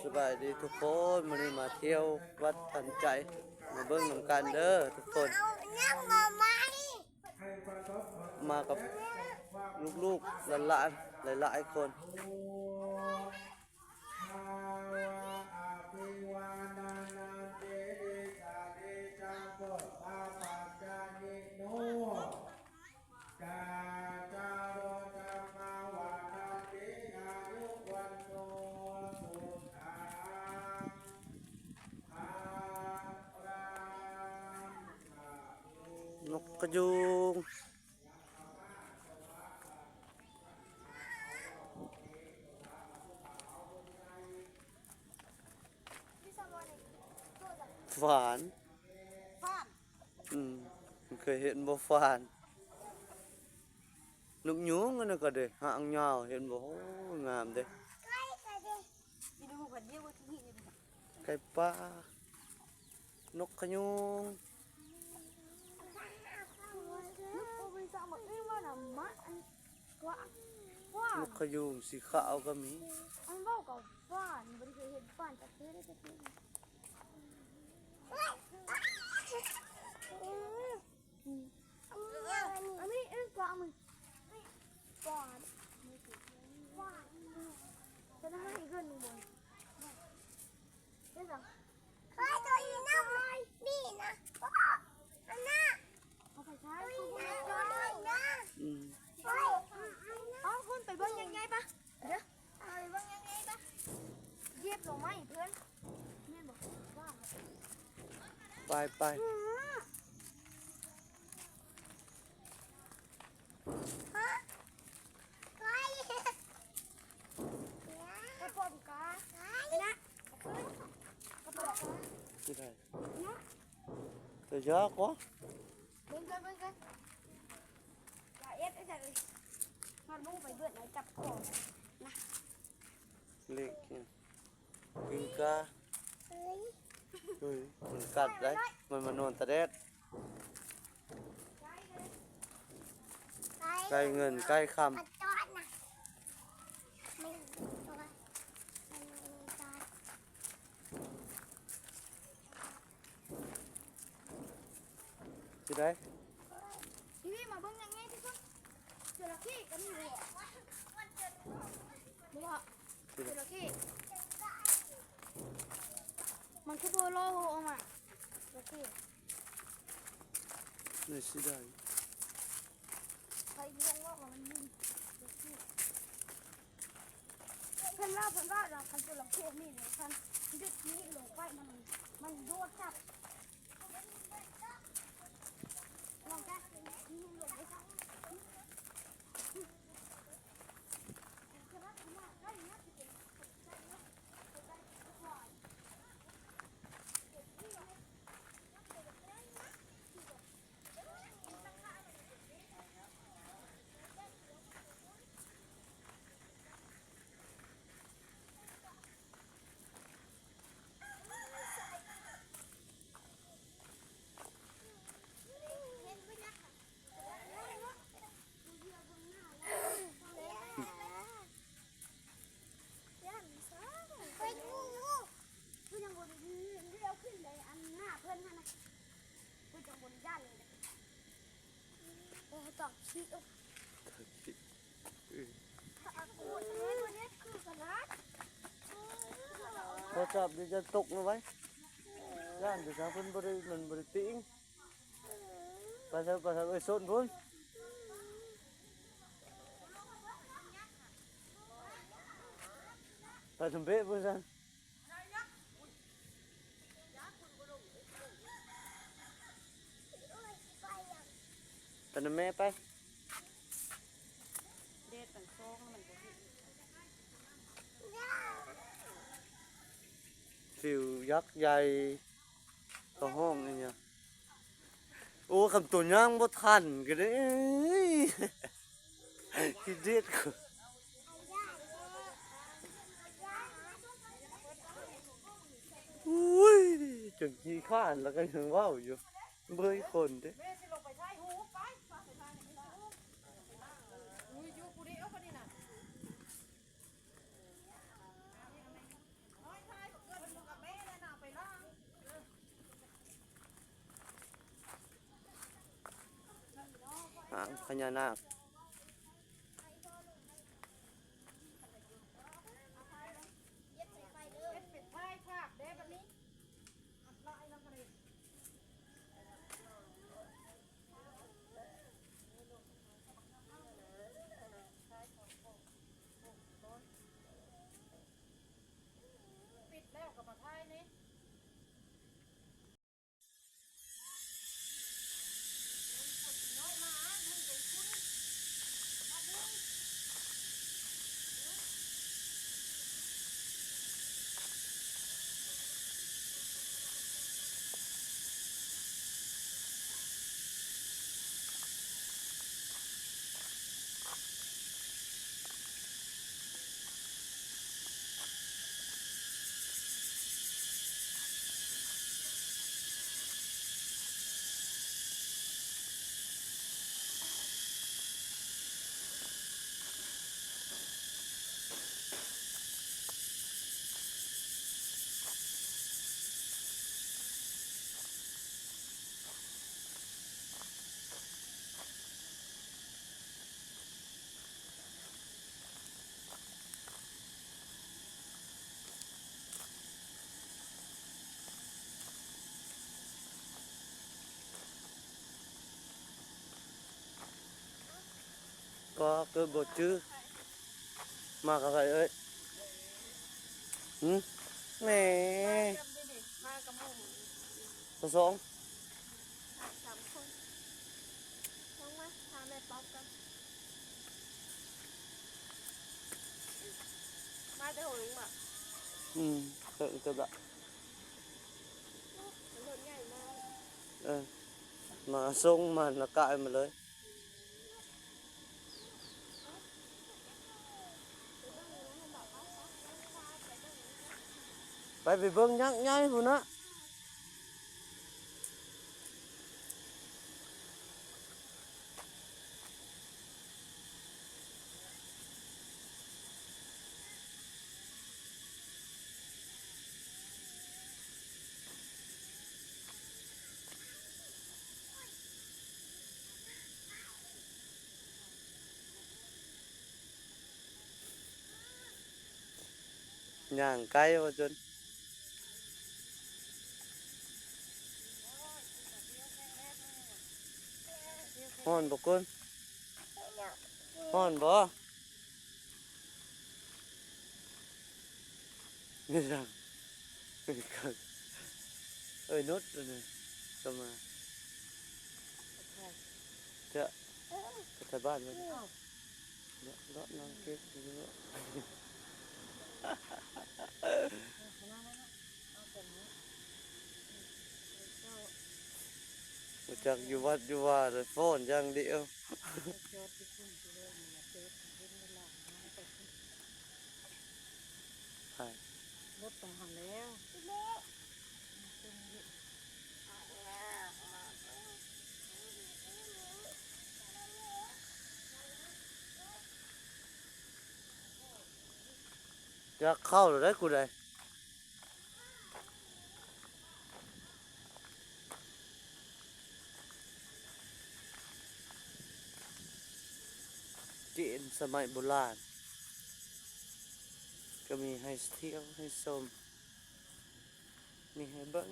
ສະບາຍດີທຸກຄົນ, ມື້ນີ້ມາທ່ຽວວັດທັນໃຈ, ມາເບິ່ງນຳກັນເດີທຸກຄົນ. ມາກັບລູກໆຫຼານໆຫຼາຍໆຄົນ. ນົກກະຍູງ. ຟານ. ອືມ ເຄີຍເຫັນບໍ່ຟານ? ນົກຍູງອັນນັ້ນກໍເດ້ ຫາງຍາວ ເຫັນບໍ່? ໂອ້ ງາມເດ້. ໄກ່ປ່າ ນົກຂະຍູງ. ນົກຂະຍູງສີຂາວກໍມີ. ອັນເວົ້າກັບຟານ ບໍ່ໄດ້ເຄີຍເຫັນຟານຈັກເທື່ອເດ້. ອືມ ອັນນີ້ ອັນນີ້ເອີ້ນກວາງມັນ ກວາງ ກວາງ ຈະໄດ້ໃຫ້ເອີ້ນມັນ ເອີ້ນຫຍັງ? ເຮີ້ຍ ໂຕນີ້ນະ ນີ້ນະ ອັນນະ ເອົາໄປໃຊ້ ໂຕນີ້ນະ ໂຕນີ້ນະ ອືມ ເອົາ ຄຸນໄປເບິ່ງຍັງໃຫຍ່ປະ ເດີ ເອົາໄປເບິ່ງຍັງໃຫຍ່ປະ ຢຽບດອກໄມ້ເພື່ອນ ແມ່ນບໍ່? ວ່າ ໄປ ໄປ ອືມ ຮະ ໄກ່ ກະປອມກາ ໄປນະ ກະປອມກາ ຊິໄດ້ ນະ ຈະຍາກວະ ເບິ່ງກ່ອນ ເບິ່ງກ່ອນ ຢ່າເອັດ ເອັດຫຍັງເອີຍ ຮອດໝູ່ໄປເບິດແລ້ວ ຈັບຂອງນະ ເລກ ກິງກາ ເຮີ້ຍ ມັນກັດໄດ໋ ມັນມານອນຕາແດດ ໄກ່ເງິນໄກ່ຄຳ ຊິໄດ້ ພີ່ ມາເບິ່ງຫຍັງແດ່ທຸກຄົນ ຈະລະເຂົ້ກໍມີບໍ່ ບໍ່ ຈະລະເຂົ້ ມັນຄືບໍ່ລໍອອກມາ ຈະລະເຂົ້ ນີ້ຊິໄດ້ ໄປລົງອອກມາ ມັນມີ ຈະລະເຂົ້ ເພິ່ນວ່າ ເພິ່ນວ່າລະ ຄັນຈະລະເຂົ້ມີນີ້ ຄັນເດັກນີ້ລົງໄປ ມັນ ມັນໂດດຈັບ ບໍ່ຈັບ ດຽວຈະຕົກລະໄວ້ ຢ້ານຢູ່ຊະ ເພິ່ນບໍ່ໄດ້ ມັນບໍ່ໄດ້ຕິງ ໄປເถາະ ໄປເຖາະ ເອີຍ ໂຊນພຸ້ນ ໄປທຳເບະພຸ້ນຊັ້ນ. ໄປນຳແມ່ໄປ ແດດມັນສ່ອງ ມັນບໍ່ເຫັນ ສິວຍັກໃຫຍ່ ເຂົາຮ້ອງອີ່ຫຍັງ? ໂອ້ ຄຳໂຕຍ່າງບໍ່ທັນກໍໄດ້ ຂີ້ເດັດ ໂອ້ຍ ຈົນຂີ້ຄ້ານແລ້ວກໍຍັງເວົ້າຢູ່ ເບິ່ງຄົນເດ້. ແມ່ຊິລົງໄປຖ່າຍຮູບ ໄປ ໄປຖ່າຍຮູບ ຢູ່ຜູ້ດຽວບັດນີ້ນະ. ໂອ້ຍ ຖ່າຍ ພະຍານາກ. ກໍເກີດບໍ່ຈື່ ມາກັບໃຜເອີຍ? ຫື? ແໝ່ ມາກັບໝູ່ ສາມຄົນ ລົງມາ ຫາແມ່ປອບກ່ອນ. ມາແຕ່ຫົວເອງບໍ່? ອືມ ເອີ ເອີ ເອີ ລົດໃຫຍ່ມາ ເອີ ມາສົ່ງ ມານະກາຍມາເລີຍ. ໄປ ໄປເບິ່ງຍັກໃຫຍ່ພຸ້ນນະ. ຍ່າງໄກວ່າຈົນ ຮ້ອນບໍ່ກຸນ? ຮ້ອນບໍ່? ເອີຍ ນຸດ ອັນນີ້ກໍມາ ຈະ ໄປໄທບ້ານເພິ່ນ ເລາະ ເລາະນອນເກັບຢູ່ເນາະ. ຮູ້ຈັກຢູ່ວັດຢູ່ວາ ແຕ່ຟ້ອນຢ່າງດຽວ. ໄປ ລົດໄປຫັ້ນແລ້ວ. ຢາກເຂົ້າແລ້ວໃດ໋ ກູໄດ໋. ຈີນສະໄໝບູຮານ ກໍມີໃຫ້ທ່ຽວໃຫ້ຊົມ ມີໃຫ້ເບິ່ງ.